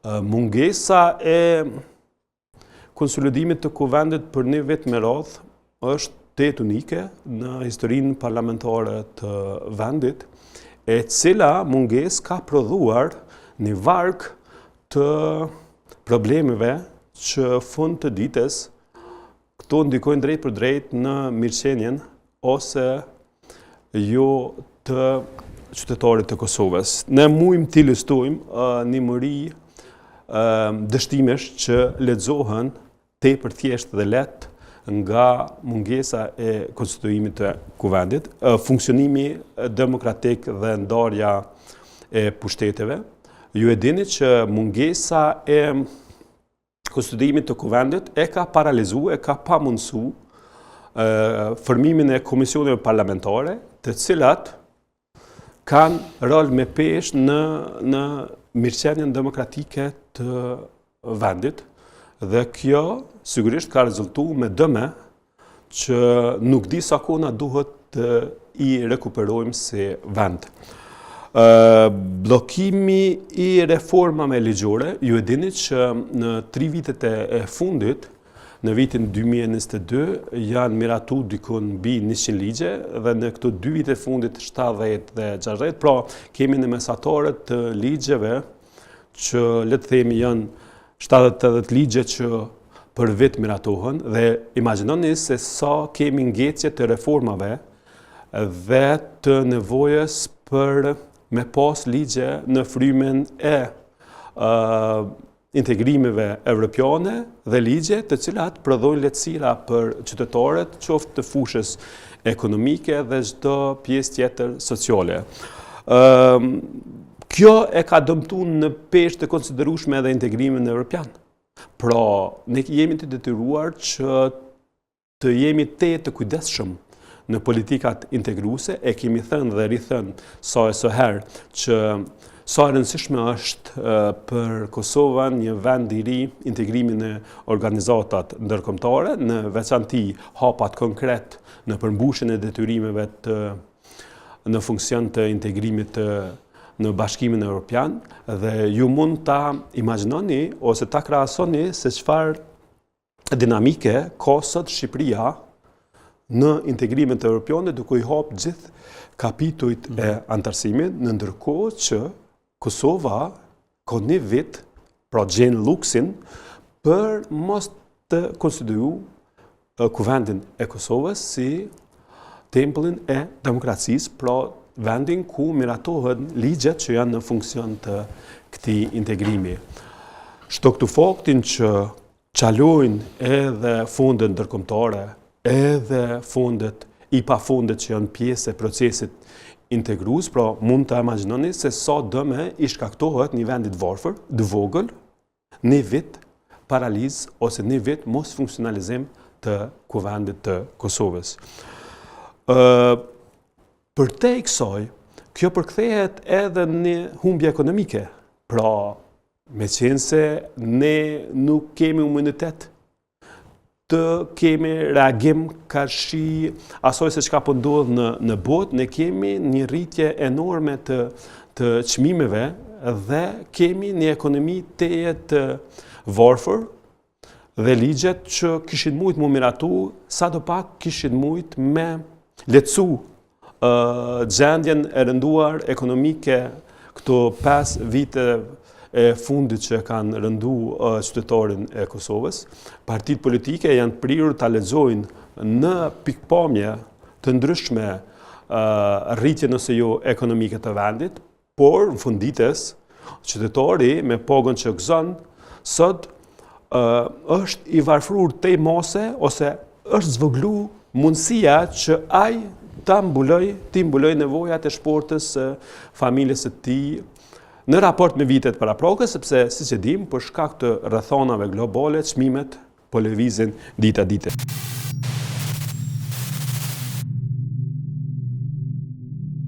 Mungesa e konsolidimit të kuvendit për një vit me radhë është tejet unike në historinë parlamentare të vendit, e cila mungesë ka prodhuar një varg të problemeve që fund të ditës këto ndikojnë drejtpërdrejt në mirëqenien ose jo të qytetarit të Kosovës. Ne mujmë t'i listojmë një mori dështimesh që lexohen tepër thjesht dhe lehtë nga mungesa e konstituimit të kuvendit, funksionimi demokratik dhe ndarja e pushteteve. Ju e dini që mungesa e konstituimit të kuvendit e ka paralizu, e ka pamundësu formimin e komisioneve parlamentare, të cilat kanë rol me peshë në, në mirëqenien demokratike të vendit, dhe kjo sigurisht ka rezultu me dëme që nuk di sa kohë na duhet të i rekuperojmë si vend. Bllokimi i reformave ligjore, ju e dini që në tri vitet e fundit, në vitin 2022 janë miratu dikun mbi 100 ligje dhe në këto dy vitet e fundit 70 dhe 60, pra kemi në mesatare të ligjeve që le të themi janë 70-80 ligje që për vit miratohen dhe imagjinoni se sa kemi ngecje të reformave dhe të nevojës për me pas ligje në frymën e integrimeve evropiane dhe ligje të cilat prodhojnë lehtësira për qytetarët, qoftë të fushës ekonomike dhe çdo pjesë tjetër sociale. Kjo e ka dëmtu në peshë të konsiderueshme edhe integrimin evropian. Pra, ne jemi të detyruar që të jemi tejet të kujdesshëm në politikat integruese, e kemi thënë dhe rithënë sa e sa herë që sa e rëndësishme është për Kosovën një vend i ri integrimi në organizatat ndërkombëtare, në veçanti hapat konkret në përmbushjen e detyrimeve të në funksion të integrimit të në Bashkimin Evropian dhe ju mund ta imagjinoni ose ta krahasoni se çfarë dinamike ka sot Shqipëria në integrimet evropiane duke i hap gjithë kapitujt e anëtarësimit në ndërkohë që Kosova ka një vit, pra gjen luksin, për mos të konstituu kuvendin e Kosovës si tempullin e demokracisë, pra vendin ku miratohen ligjet që janë në funksion të këtij integrimi. Shto këtu faktin që Çalojnë edhe fondet ndërkombëtare, edhe fondet, IPA fondet që janë pjesë e procesit integrues, pra mund të imagjinoni se sa dëme i shkaktohet një vendi të varfër, të vogël, një vit paralizë ose një vit mosfunksionalizim të Kuvendit të Kosovës. Ë përtej kësaj, kjo përkthehet edhe në humbje ekonomike. Pra, Meqenëse ne nuk kemi imunitet të kemi reagim karshi asaj se çka po ndodh në, në botë, ne kemi një rritje enorme të, të çmimeve dhe kemi një ekonomi tejet të varfër dhe ligjet që kishin mujt m'u miratu, sado pak kishin mujt me lehtësu gjendjen e rënduar ekonomike këto 5 vite e fundit që kanë rëndu qytetarin e Kosovës. Partitë politike janë prirur ta lexojnë në pikëpamje të ndryshme rritjen ose jo ekonomike të vendit, Por, në fund ditës, qytetari me pagën që gëzon, sot është i varfruar tej mase ose është zvoglu mundësia që ai ta mbuloj, t'i mbuloj nevojat e shportës së familjes së tij në raport me vitet paraprake, sepse siç e dimë, për shkak të rrethanave globale, çmimet po lëvizin dita ditës.